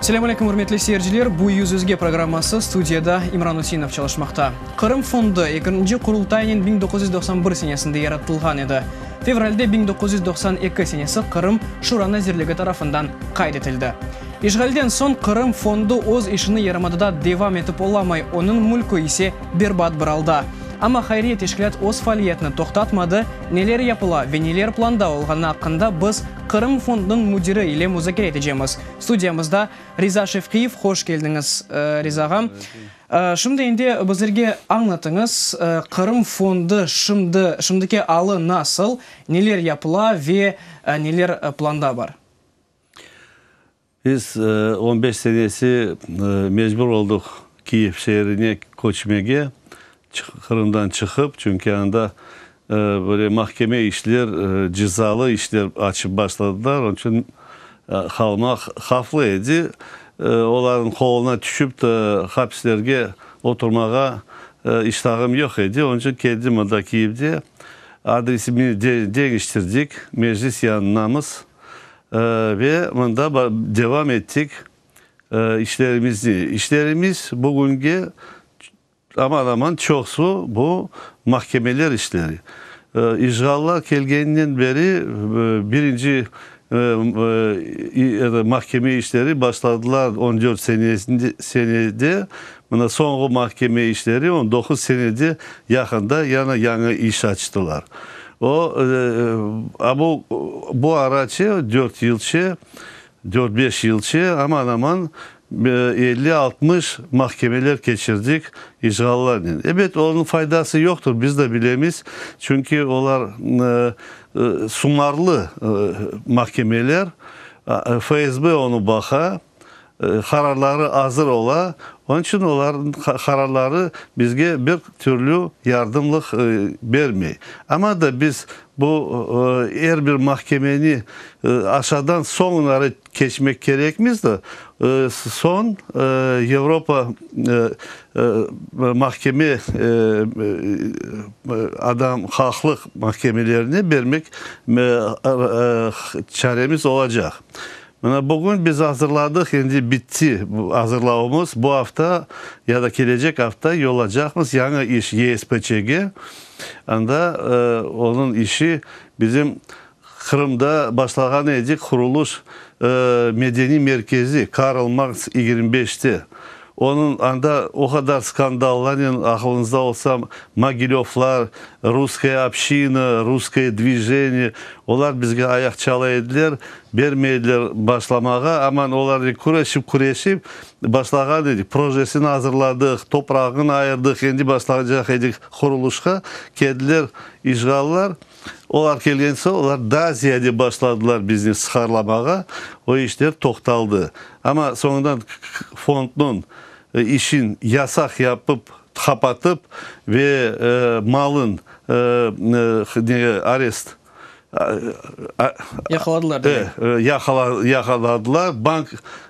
Selâm aleyküm, ürmetli seyirciler! Bu Yüz-yüzge programması, studiyada İmran Üseinov çalışmaqta. Qırım Fondu ekinci Qurultaynen 1991 senesinde yaratılğan edi. Fevralde 1992 senesi Qırım Şura Nazirligi tarafından qayd etildi. İşğalden soñ Qırım Fondu öz işini yarımadada devam etip olamay, onıñ mülkü ise berbat bir alda. Amma hayriye teşkilât öz faaliyetini toqtatmadı, neler yapıla ve neler planda olğanı aqqında biz Qırım Fondunıñ müdiri ile muzakere etecemiz. Studiyamızda Riza Şevqiyev, hoş keldiñiz, Riza ağam. Şimdi endi bizlerge añlatıñız, Qırım Fondu şimdi, şimdiki alı nasıl, neler yapıla ve neler planda bar? Biz on beş senesi mecbur oldıq Kiyev şeerine köçmege, Qırımdan çıqıp, çünki anda böyle mahkeme işler, cezalı işler açıp başladılar, onıñ içün qalmaq havflı edi. Olarnıñ qoluna tüşüp de hapislerge oturmağa iştahım yoq edi, onıñ içün keldim mında Kiyevde, adresimizni deñiştirdik, Meclis yanınamız. Ve mında devam ettik işlerimizni. İşlerimiz bugünge aman-aman çoqsu bu mahkemeler işleri. İşğallar kelgeninden beri birinci mahkeme işleri başladılar on dört senede, mına soñğu mahkeme işleri on doquz senede yaqında yana yañı iş açtılar. O, a bu, bu araçı dört yılçe, dört-beş yılçe aman-aman 50-60 mahkemeler keçirdik işğallarnen. Ebet, onıñ faydası yoqtır, biz de bilemiz, çünki olar sumarlı mahkemeler, FSB onı baqa, qararları azır ola, onıñ içün olarnıñ qararları bizge bir türlü yardımlıq bermey. Amma da biz bu er bir mahkemeni aşadan soñunare keçmek kerekmiz de, soñ Avropa mahkeme adam haqlıq mahkemelerine bermek çaremiz olacaq. Mına bugün biz azırladıq, endi bitti azırlavımız, bu afta ya da kelecek afta yollaycaqmız yañı iş YSPÇge, anda onıñ işi bizim Qırımda başlağan edik qurulış medeniy merkezi Karl Marks 25te. Onıñ anda o qadar skandallarnen, aqılıñızda olsa, Mogilövlar, Russkaya община, Russkoye dvijeniye, olar bizge ayaq çala ediler, bermey ediler başlamağa, aman olarnen küreşip, küreşip başlağan edik, projesini azırladıq, toprağını ayırdıq, endi başlaycaq edik qurulışqa, keldiler işğallar. Olar kelgen soñ, olar daa ziyade başladılar bizni sıqarlamağa, o işler toqtaldı. Amma soñundan fondnıñ işin yasaq yapıp, qapatıp ve malın arest Yaqaladılar demek. Yaqaladılar, bank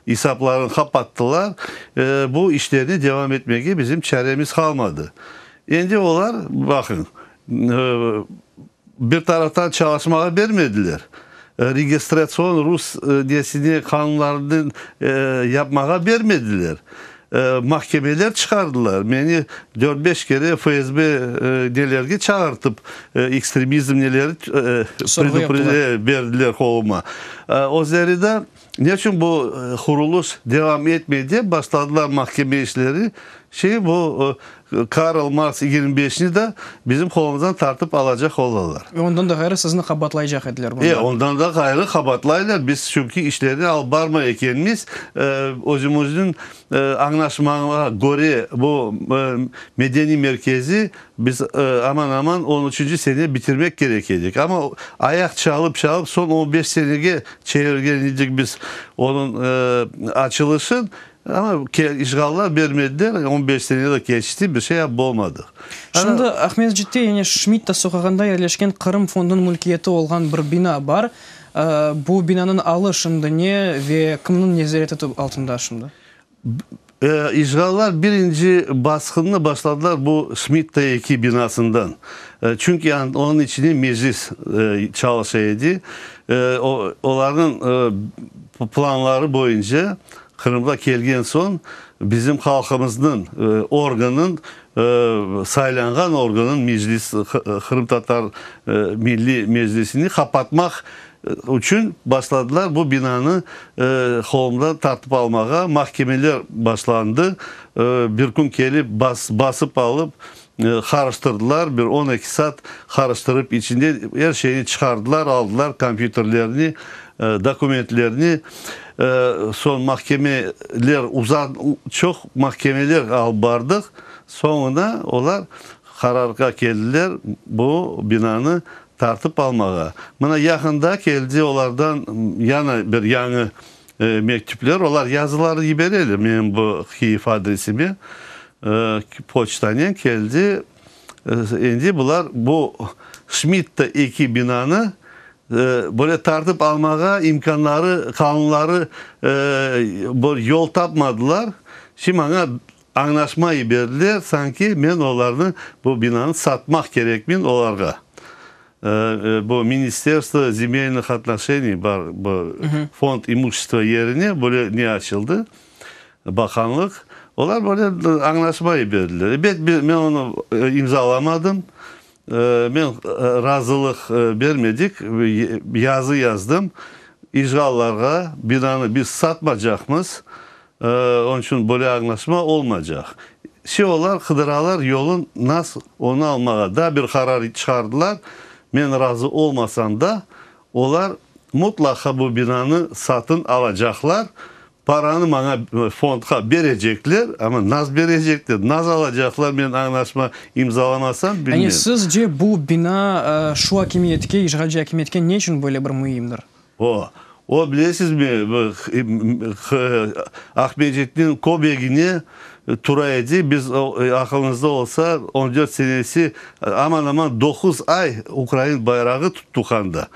esaplarını qapattılar. Bu işlerni devam etmege bizim çaremiz qalmadı. Endi olar, baqıñ, Bir taraftan çalışmağa bermediler, registratsion rus nesine qanunlarını yapmağa bermediler, mahkemeler çıqardılar, meni dört-beş kere FSB nelerge çağırtıp, ekstremizm neleri berdiler qoluma. Özleri de ne içün bu qurulış devam etmey dep başladılar mahkeme işleri, şey bu Karl Marks 25-ni da bizim qolumızdan tartıp alacaq olalar. Ve ondan da ğayrı sizni qabaatlaycaq ediler bunda. E, ondan da ğayrı qabaatlaylar. Biz çünki işlerni alıp barmay ekenmiz, özümizniñ añlaşmağa köre bu medeniy merkezi biz aman-aman on üçünci sene bitirmek kerek edik. Amma ayaq çalıp-çalıp soñ on beş senege çevirgen edik biz onıñ açılışın. Amma işğallar bermediler, on beş sene de keçti, bir şey yapıp olmadıq. Şimdi Aqmescitte, yani Şmidta soqağında yerleşken Qırım Fondunıñ mülkiyeti olğan bir bina bar. Bu binanıñ alı şimdi ne ve kimniñ nezareti altında şimdi? İşğallar birinci basqınnı başladılar bu Şmidta 2 binasından. Çünki onıñ içinde meclis çalışa edi. Olarnıñ planları boyunca. Qırımğa kelgen soñ bizim halqımıznıñ organıñ, saylanğan organıñ Meclis, Qırımtatar Milliy Meclisini qapatmaq içün başladılar bu binanı qolumdan tartıp almağa. Mahkemeler başlandı. Bir kün kelip basıp alıp qarıştırdılar, bir on eki saat qarıştırıp içinden er şeyni çıqardılar, aldılar, kompyuterlerni, dokumentlerni. Soñ mahkemeler uzan, çoq mahkemeler alıp bardıq. Soñuna olar qararğa keldiler bu binanı tartıp almağa. Mına yaqında keldi olardan yana bir yañı mektüpler, olar yazılarnı yibereler menim bu Kyiv adresime, poçtanen keldi. Endi bular bu Şmidta eki binanı böyle tartıp almağa imkânları, qanunları bir yol tapmadılar. Şimdi maña añlaşma yiberdiler, sanki men olarnı bu binanı satmaq kerekmen olarğa. Bu Ministerstvo zemelnıh otnoşeniy bar, bu fond imuşestva yerine böyle ne açıldı, baqanlıq. Olar böyle añlaşma yiberdiler. Ebet, men onı imzalamadım. Men razılıq bermedik, yazı yazdım işğallarğa, binanı biz satmacaqmız, onıñ içün böyle añlaşma olmaycaq. Şi olar qıdıralar yolun nas onı almağa. Daa bir qarar çıqardılar, men razı olmasam da, olar mutlaqa bu binanı satın alacaqlar, Paranı maña fondqa berecekler, amma naz berecekler, naz alacaqlar, men añlaşma imzalamasam, bilmem. Yani sizce bu bina şu akimiyetke, işğalci akimiyetke ne içün böyle bir müimdir? O, o bilesizmi, Aqmescitniñ köbegine tura edi, biz, aqılıñızda olsa, on dört senesi aman-aman doquz ay ukrain bayrağı tuttuq anda.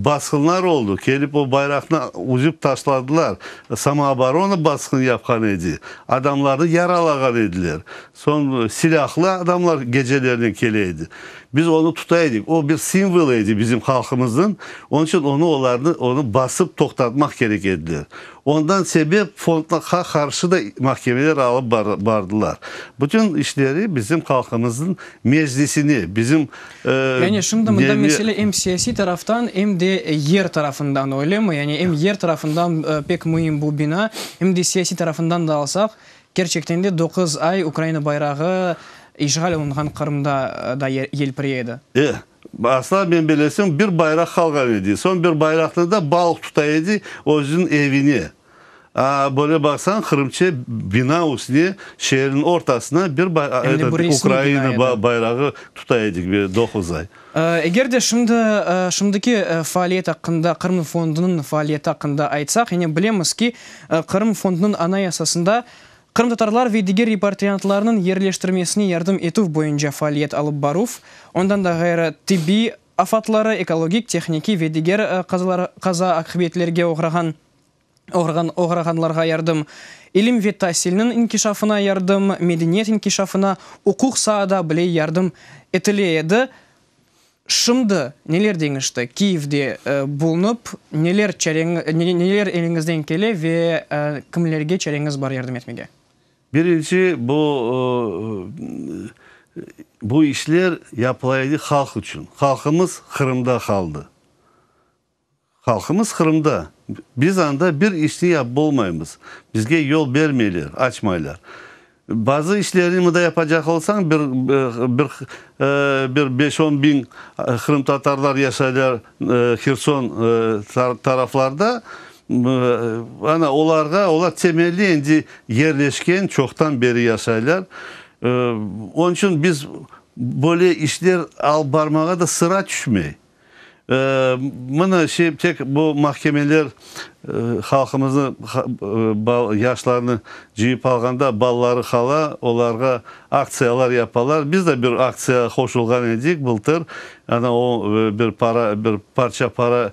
Basqınlar oldı, kelip o bayraqnı üzüp taşladılar. Samooborona basqın yapqan edi, adamlarnı yaralağan ediler. Soñ silâhlı adamlar gecelernen kele edi. Biz onı tuta edik. O bir simvol edi bizim halqımıznıñ. Onıñ içün onı olarnı onı basıp toqtatmaq kerek ediler. Ondan sebep fondqa qarşı da mahkemeler alıp bardılar. Bütün işleri bizim halqımıznıñ Meclisine, bizim Yani şimdi mında mesele em siyasiy taraftan, em de yer tarafından, öylemi? Yani em yer tarafından pek müim bu bina, em de siyasiy tarafından da alsaq, kerçekten de doquz ay Ukraina bayrağı işğal olunğan Qırımda da yelpirey edi. E, asla men bilesem, bir bayraq qalğan edi. Soñ bir bayraqnı da balıq tuta edi özüniñ evine. A, böyle baqsañ, Qırımçe bina üstüne, şeerniñ ortasına bir Em de bu resmiy bina Ukraina edi. bayrağı tuta edik bir doquz ay. Eger de şimdi şimdiki faaliyet aqqında, Qırım Fondunıñ faaliyeti aqqında aytsaq, yani bilemiz ki, Qırım Fondunıñ Anayasasında qırımtatarlar ve diger repatriantlarnıñ yerleştirmesine yardım etüv boyunca faaliyet alıp baruv, ondan da ğayrı tibbiy afatları, ekologik, tehnikiy ve diger qaza aqibetlerge oğrağan oğrağanlarğa yardım, ilim ve tasilniñ inkişafına yardım, medeniyet inkişafına, uquq saada bile yardım etile edi. Şimdi neler deñişti? Kiyevde bulunıp, neler neler eliñizden kele ve kimlerge çareñiz bar yardım etmege? Birinci, bu bu işler yapıla edi halq içün. Halqımız Qırımda qaldı. Halqımız Qırımda. Biz anda bir işni yapıp olmaymız. Bizge yol bermeyler, açmaylar. Bazı işlerni mında yapacaq olsañ, bir bir bir beş-on biñ qırımtatarlar yaşaylar Herson taraflarda, ana olarğa, olar temelli endi yerleşken, çoqtan beri yaşaylar. Onıñ içün biz böyle işler alıp barmağa da sıra tüşmey. Mına şey, tek bu mahkemeler halqımıznı, yaşlarnı cıyıp alğanda balaları qala, olarğa aktsiyalar yapalar. Biz de bir aktsiyağa qoşulğan edik bıltır. Ana o bir para, bir parça para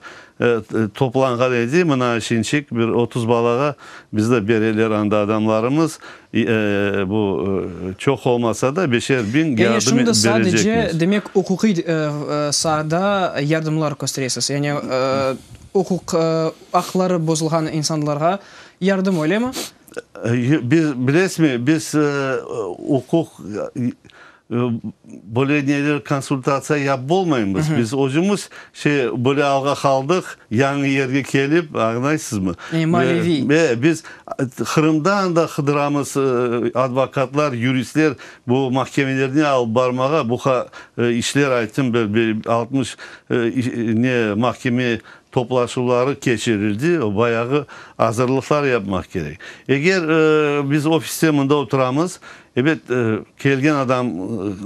toplanğan edi. Mına şinçik bir 30 balağa bizde bereler anda adamlarımız. Bu çoq olmasa da, beşer biñ Yani yardım şimdi sadece, berecekmiz. demek, uquqiy saada yardımlar kösteresiz. Yani uquq aqları bozulğan insanlarğa. Yardım öylemi? Biz, bilesizmi, biz uquq böyle neler konsultatsiya yapıp olmaymız. Biz özümiz şey böyle alğa qaldıq, yañı yerge kelip, añlaysızmı? Maliyeviy. Biz Qırımda anda qıdıramız advokatlar, yuristler bu mahkemelerine alıp barmağa, bu işler ayttım, bir 60 ne mahkeme toplaşuvları keçirildi, bayağı azırlıqlar yapmaq kerek. Eger biz ofiste mında oturamız, ebet, kelgen adam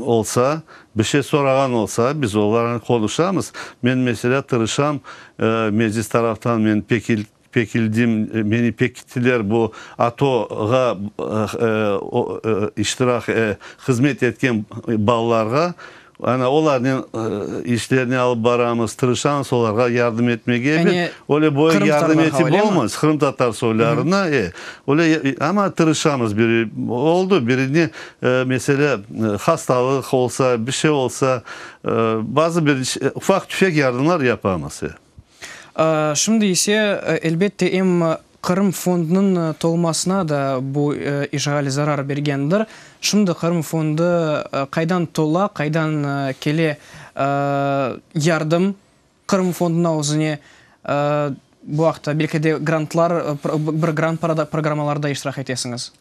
olsa, bir şey sorağan olsa, biz olarnen qonuşamız. Men, meselâ, tırışam, Meclis taraftan men pekildim, meni pekittiler bu ATO-ğa iştirak, hızmet etken balalarğa. Ana, olarnen işlerni alıp baramız, tırışamız olarğa yardım etmege. Ebet, öyle boyu yardım etip olmaz, qırımtatar soylarına, e, öyle, amma tırışamız. Biri oldı, birine, meselâ, hastalıq olsa, bir şey olsa, bazı bir ufaq-tüfek yardımlar yapamız, e. Şimdi ise, elbette, em Qırım Fondunıñ tolmasına da bu işğal zarar bergendir. Şimdi Qırım Fondu qaydan tola, qaydan kele yardım Qırım Fonduna özüne? Bu aqta, belki de, grantlar, bir grant programmalarda iştirak etesiñiz?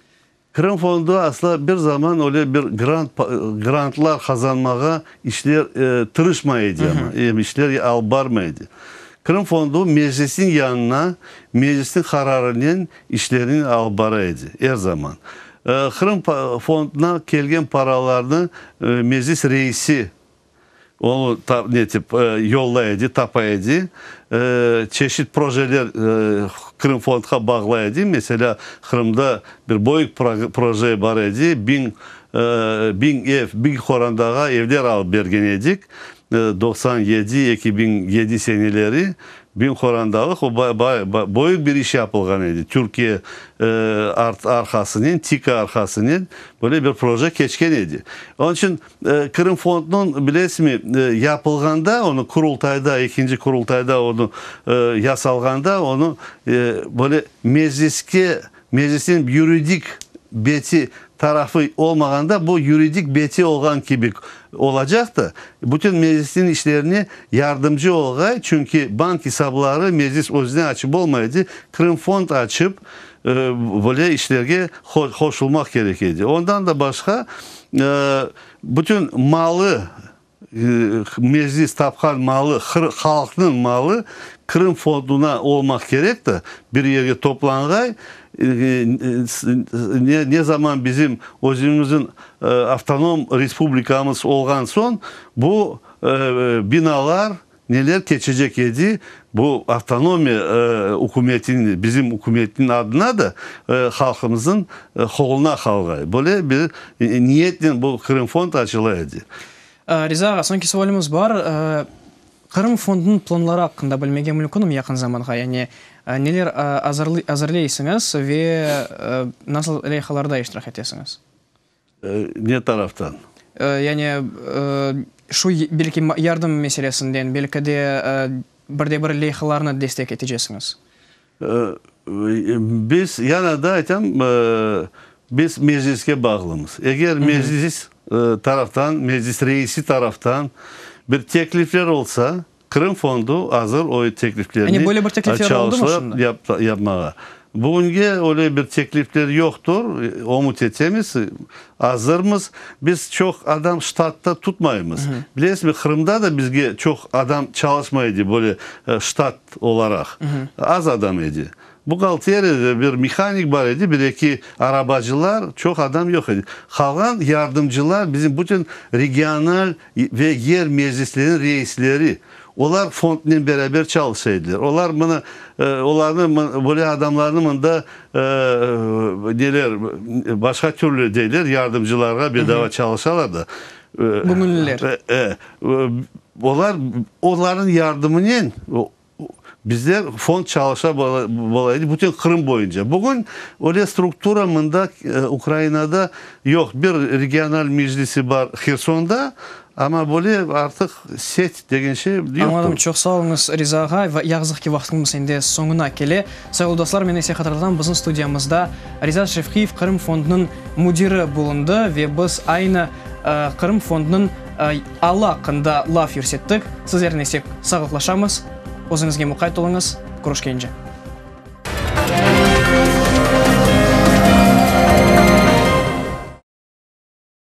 Qırım Fondu asla bir zaman öyle bir grant, grantlar qazanmağa işler tırışmay edi, amma işler alıp barmay edi. Qırım Fondu Meclisniñ yanına, Meclisniñ qararınen işlerini alıp bara edi er zaman. Qırım Fonduna kelgen paralarnı Meclis reisi Onı netip yollay edi, tapa edi. Çeşit projeler Krımfondqa bağlay edi. Meselâ, Qırımda bir böyük proje bar edi, 1000 ev, 1000 qorantağa evler alıp bergen edik. 97, 2007 seneleri 1000 qorantalıq, o böyük bir iş yapılğan edi. Türkiye arqasınen, TİKA arqasınen böyle bir proje keçken edi. Onıñ içün Qırım fondunıñ, bilesizmi, yapılğanda, onı Qurultayda, ekinci Qurultayda onı yasalğanda, onı böyle Mecliske, Meclisniñ yuridik beti tarafı olmağanda, bu yuridik beti olğan kibi olacaqtı, bütün Meclisniñ işlerine yardımcı olğay, çünki bank isapları Meclis özüne açıp olmaydı, Krımfond açıp, böyle işlerge qoşulmaq kerek edi. Ondan da başqa, Bütün malı, Meclis tapqan malı, halqnıñ malı Qırım fonduna olmaq kerekti, bir yerge toplanğay. Ne zaman bizim özümizniñ avtonom respublikamız olğan soñ, bu binalar, Neler keçecek edi, bu avtonomiya ükümetiniñ, bizim ükümetniñ adına da halqımıznıñ qoluna qalğay. Böyle bir niyetnen bu Qırımfond açıla edi. Riza ağa, soñki sualimiz bar. Qırım fondunıñ planları aqqında bilmege mümkünmi yaqın zamanğa? Yani neler azırlaysıñız ve nasıl leyhalarda iştirak etesiñiz? Ne taraftan? Yani, şu, belki, yardım meselesinden, belki de, bir de bir leyhalarnı destek eteceksiñiz? Biz, yana da aytam, biz Mecliske bağlımız. Eger Meclis taraftan, Meclis reisi taraftan bir teklifler olsa, Qırım fondu azır o tekliflerni Yani böyle bir teklifler oldu mu çalışıp şimdi? yapmağa. Bugünge öyle bir teklifler yoqtur, ümüt etemiz, azırmız. Biz çoq adam ştatta tutmaymız. Bilesizmi, Qırımda da bizge çoq adam çalışmay edi böyle ştat olaraq, az adam edi. Buhgalteriyada bir mehanik bar edi, bir-eki arabacılar, çoq adam yoq edi. Qalğan yardımcılar bizim bütün regional ve yer meclisleriniñ reisleri, olar fondnen beraber çalışa ediler. Olar mına, olarnı, böyle adamlarnı mında neler, başqa türlü deyler, yardımcılarğa bedava çalışalar da. Göñülliler. E, olar, olarnıñ yardımınen Bizler fond çalışa bola edi bütün Qırım boyunca. Bugün öyle struktura mında Ukrainada yoq. Bir regional meclisi bar Hersonda. Amma böyle artıq set degen şey yoqtır. Añladım, çoq sağ oluñız, Riza ağa. Ve yazıq ki, vaqtımız endi soñuna kele. Sayğılı dostlar, men ise hatırlatam, bizim studiyamızda Riza Şevqiyev, Qırım Fondunıñ müdiri bulundı ve biz aynı Qırım Fondunıñ alı aqqında laf yürsettik. Sizlernen ise sağlıqlaşamız. Özüñizge muqayt oluñız. Körüşkence.